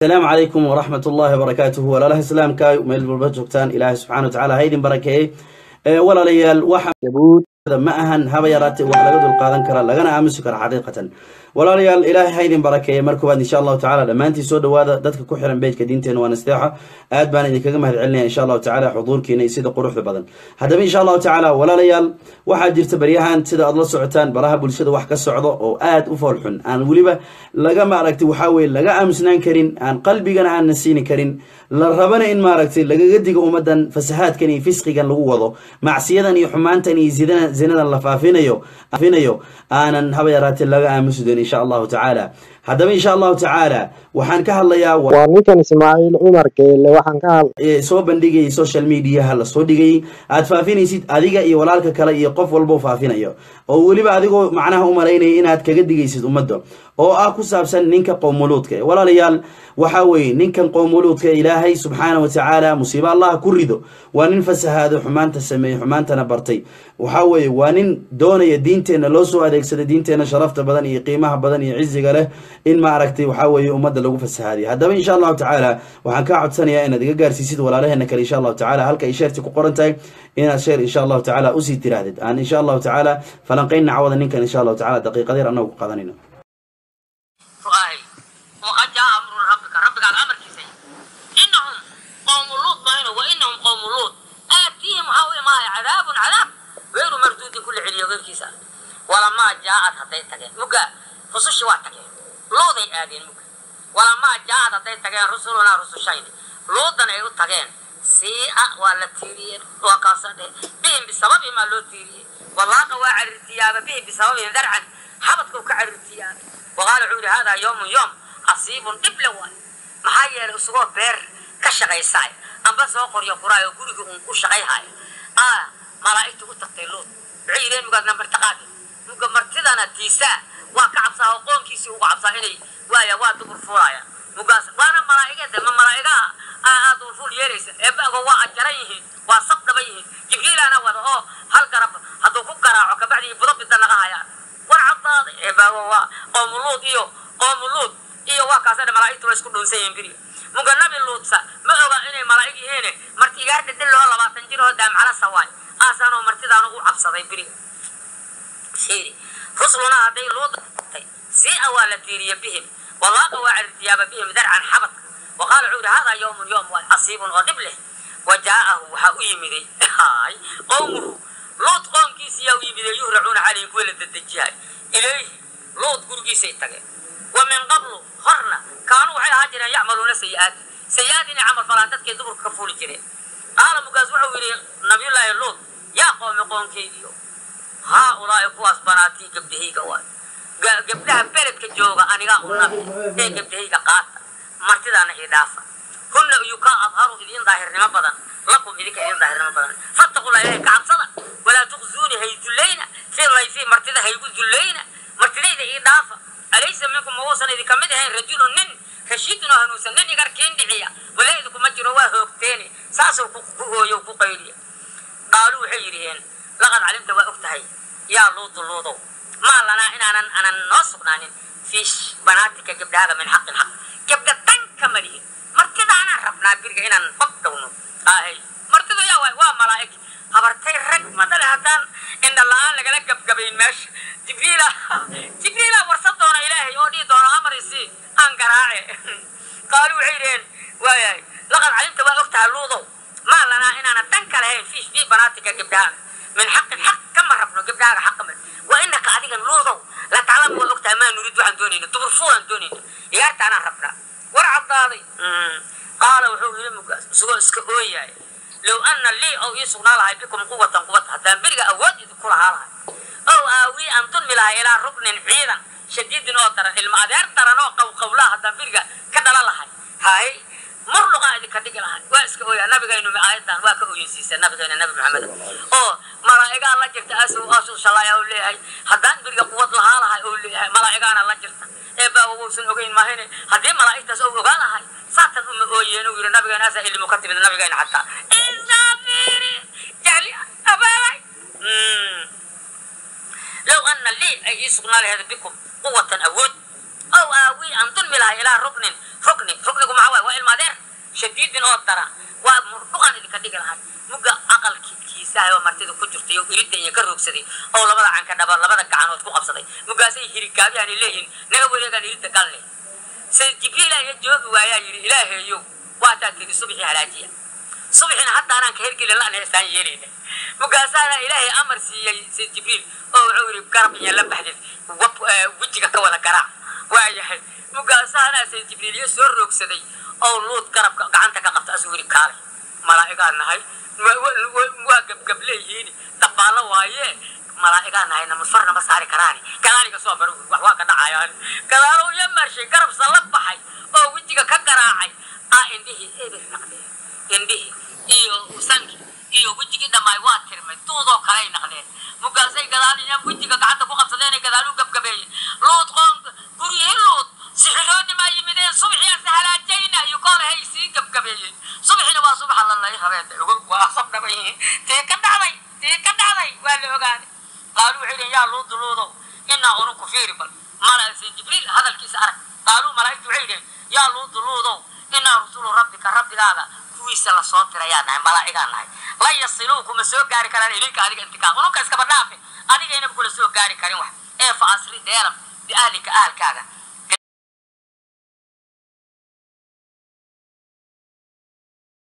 Asalaamu calaykum waraxmat ullahi wabarakaatuhu. Walaalaha islaamka meel walba joogtaan, Ilaahay subxana wa tacala ha idin barakeeyey. Walaalayaal, waxa Jabuut ma ahan haba yaraatee wax laga dul qaadan kara lagana aamusi kara xaqiiqatan. Walaalayaal, Ilaahay ha idin barakeeye. Mar koowaad, insha Allahu tacala, dhammaantiin soo dhawaada. Dadka ku xiran page-ka Diinteena Waa Nasteexa, aad baan idinkaga mahad celinaya, insha Allahu tacala, xuduurkiina iyo sida quruxda badan. Haddaba, insha Allahu tacaala, walaalayaal, waxaa jirta baryahan, sida aad la socotaan, baraha bulshada wax ka socdo oo aad u foolxun, aan weliba laga maaragtay, waxaa weye, laga aamusnaan karin, aan qalbigana aan nasiini karin, la rabana in maaragtay lagaga digo ummadan fasahaadkan iyo fisqigan lagu wado, macsiyadan iyo xumaantan iyo zinadan la faafinayo, aanan haba yaraatee laga aamusi doonin, insha Allahu tacaala. Haddaba, insha Allahu tacaala, waxaan ka hadlayaa waa ninkan Ismaaciil Cumar Geele waxaan ka hadl soo bandhigayay social mediaha lasoo dhigayay, aad faafinaysid adiga iyo walaalka kale iyo qof walbo faafinayo, oo weliba adigoo macnaha u malaynaya inaad kaga digaysid ummadda, oo ah ku saabsan ninka qowmuluudka. Walaalayaal, waxaa weeye ninkan qowmuluudka, Ilaahay subxaana wa tacaala musiibo Allah ku rido. Waa nin fasahaado, xumaanta sameeyey, xumaantana bartay. Waxaa weeye waa nin doonaya diinteenna loo soo adeegsada, diinteenna sharafta badan iyo qiimaha badan iyo ciziga leh, in maaragtay, waxaa weeye, ummadda lagu fasahaadiyo. Haddaba, insha Allahu tacaala, waxaan kaa codsanayaa inaad iga gaarsiisid walaalaheena kale, insha Allahu tacaala, halka ay share-ti ku qoran tahay inaad share, insha Allahu tacaala, usii tiraahdid. Aan, insha Allahu tacaala, falanqayn nacwada ninkan, insha Allahu tacaala, daqiiqadeer annagu ku qaadanayno. Fu'ahay waqad jaa amru rabbika, rabbigaad amarkiisay. Innahum qowmu Luut mayno, wa innahum qowmu Luut aatiihim, waxaa u imaanaya cadaabun, cadaab gayru marduudin, ku la celiyo geyrkiisa. Walamaa jaaad, hadday tageen mugga rusushi, waa tageen, Luuday aadeen mugga. Walamaa jaaad, hadday tageen rusulunaa, rusushayni, Luudan ay u tageen, sii'a, waa la tiiriyeen, waa kaasa dheh, bihim bisababihim aa loo tiiriyey. Walaaqa, waa carirtiyaaba, bihim bisababihim darcan, xabadkuu ka carirtiyaabay. Waqaala, wuxuu yidhi: haadaa yawmun, yoom casiibun, dhib le waay. Maxaa yeelay, isagoo beer ka shaqaysaay amba soo qoryo quraay oo guriga uun ku shaqayhayo aa malaa'igta u tagtay Luut. Waxay yidheen mugaasna martiqaadi muga martidana tiisaa waa ka cabsaa oo qoonkiisii uga cabsaa inay waaya waa dubur fuulaya mugaas. Waana malaa'igada, ma malaa'igaha aa dubur fuul yeelaysa? Eebaago waa ajaran yihiin, waa sab dhaban yihiin. Jibriilaana wada oo hal garab hadduu ku garaaco kabacdii budo bida naqahayaan. War caddaaday, eebaago waa qoomuluud iyo qoomuluud iyo waa kaasana malaa'igtu waa isku dhunsan yihiin beriga. Muga Nabi Luutsa ma oga inay malaa'ig yihiin. Marti igaar dhedhel oo 20 jir oo daamcala sawaay aasaanoo martidaanu u cabsaday beriga. Fiiri, rusuluna hadday Luutay, sii'a, waa la tiiriye, bihim, walaaqa, waa carirtiyaaba, bihim darcan, xabadka. Waqaala, wuxuu yidhi: haadaa yawmun, yoom waay casiibun oo dhib leh. Wa jaa'ahu, waxaa u yimiday hay qowmuhu, Luut qoomkiisiyaa u yimiday, yuhracuuna calayhi, kuwa la dedejiyahay, ilayhi, Luut gurigiisay tageen. Wa min qablu, horna, kaanuu, waxay ahaa jireen, yacmaluuna sayi'aat, sayi'aat inay camal falaan, dadkay duburka ka fuuli jireen. Qaala, mugaas wuxuu yidhi Nabiyullaahi Luut: yaa qoomi, qoonkaygiyo, haa ulaa'i, kuwaas, banaatii, gabdhahayga waay, gabdhaha beledka jooga anigaa u nabi ee gabdhahayga qaata, martidaana ii dhaafa. Hunna yukaa adharu, idiin daahirnimo badan, lakum, idinka idiin daahirnimo badan. Fattaqullah, Ilahay ka cabsada. Walaa tuqzuuni, hay dullayna, fii layfi, martida haygu dullayna, martidayda ii dhaafa. Alaysa minkum, ma uusan idinka mid ahayn, rajulun, nin, rashiidun, oo hanuunsan, nin igarkiin dhiciya wala idinkuma jiro? Waa hoogteene. Saasuu ku hooyo ku qayliya. Qaaluu, waxay yidhiheen: laqad calimta, waa og tahay, yaa Luudu, Luudow, maa lanaa, inaanan anan noo sugnaanin, fii banaatika, gabdhahaaga, min xaqin, xaq gabdha tan kama lihin. Martidaanaan rabnaa biriga inaan bab dhowno ahay. Martidu yaa waay? Waa malaa'ig. Habartay rag ma dhale haddaan indha la-aan lagala gabgabayn meesha. Jibriila, Jibriila warsan doona Ilaahay oo dhihi doona: amarisi aan garaace. Qaaluu, waxay yidhaheen: waayahay, laqad calimta, waa og tahay, Luudow, maa lanaa, inaanan dan ka lahayn, fii banaatika, gabdhahaaga, min xaqin, xaq kama rabno gabdhahaaga, xaq kama. Wa innaka, adigan Luudow, la taclamu, waa og tahay, maa nuriid, waxaan doonayno, dubur fuulaan doonayno, ciyaartaanaan rabnaa. War caddaaday. Qaala, wuxuu yidhi mugaas isagoo iska ooyaay: low anna lii, ow ii sugnaa lahay, bikum quwatan, quwad, haddaan beriga awood idinku lahaa lahay, ow aawii, aan dulmi lahay, ilaa ruknin, ciidan, shadiidin, oo daran, ilma adeer daran oo qawqawlaa haddaan beriga ka dhala lahay, hay murluqaa idinka dhigi lahay. Waa iska ooyaa nabigaynu. Aayadan waa ka ooyinsiisa nabigayna Nabi Maxamed oo malaa'igaa la jirta asow asuu shalaaya oo leeyahay haddaan beriga quwad lahaa lahay, oo leeyahay malaa'igaana la jirta ee baa wausan ogeyn maahine. Haddii malaa'igtaas ou ogaan lahay, saatan uma ooyeen, uu yidhi nabigeena. Asaa ilmu ka timid nabigayna xataa isafiri jahli abaabay. Low anna lii, ay ii sugnaa laheed, bikum quwatan, awood, ow aawii, aan dulmi lahay, ilaa ruknin, rukni, ruknigu Ilmaadeer shadiidin oo dara waa murdhuqan idinka dhigi lahay. Mugga aqalkii kiisaha oo martida ku jirtay oo iridda iyo ka roogsaday oo labada canka dhaba labada gacanood ku qabsaday, muggaasay hirigaabiyaanay leeyihin naga wareegaan iridda galle. Sayid Jibriil ayaa joogi waayaa yidhi, ilaahayow, waataa tiri subxii halaajiya, subxina haddaanaan ka hergeli la'na isaan yeelayna. Mugaasaana ilaahay amar siiyey Sayid Jibriil oo wuxuu yidhi garab iyo la baxdid wab wejiga ka wada garaac. Waayahay, mugaasaana Sayid Jibriil iyo soo roogsaday oo Luud garabka gacanta ka qabta, asuu yidhi kaalay, malaa'igaa nahay, waa gabgab leeyihiin, dabaallo waaye, malaa'igaa nahay, nama nama saari karaani, gadaaliga soo maro, wax waa ka dhacayaan. Gadaalow iyo marshay garabsa la baxay oo wejiga ka garaacay, aa indhihii eber naqdeen, indhihii iyo sankii iyo wejigii dhammaay waa tirmay, duudoo kaley naqdeen. Mugaasay gadaal iyo wejiga gacanta ku qabsadeen, gadaalu gabgabeeyey Luud qoon guryihii Luud sixiroodi maa yimideen, subxii aan sahalaajayna iyo koolahay sii gabgabeeyey. Subxina waa subaxa lalay rabeen, waa sabdhabay tii ka dhacday, tii ka dhacday waa la ogaaday. Qaaluu waxay yidhiin, yaa Luudu, Luudow, innaa ununku fiiri bal mala Sayd Jibriil hadalkiisa arag. Qaaluu malaa'igtu waxay yidheen, yaa Luudu, Luudow, innaa rusulu rabbika, rabbigaada kuwiisa la soo dirayaa nahay, malaa'igaa nahay, la yasiluu kuma soo gaari karaan ilayka adiga intikaa, ununka iskaba dhaafe, adigaynaba kula soo gaari karin wax ee fa asri deelam biahlika ahalkaaga.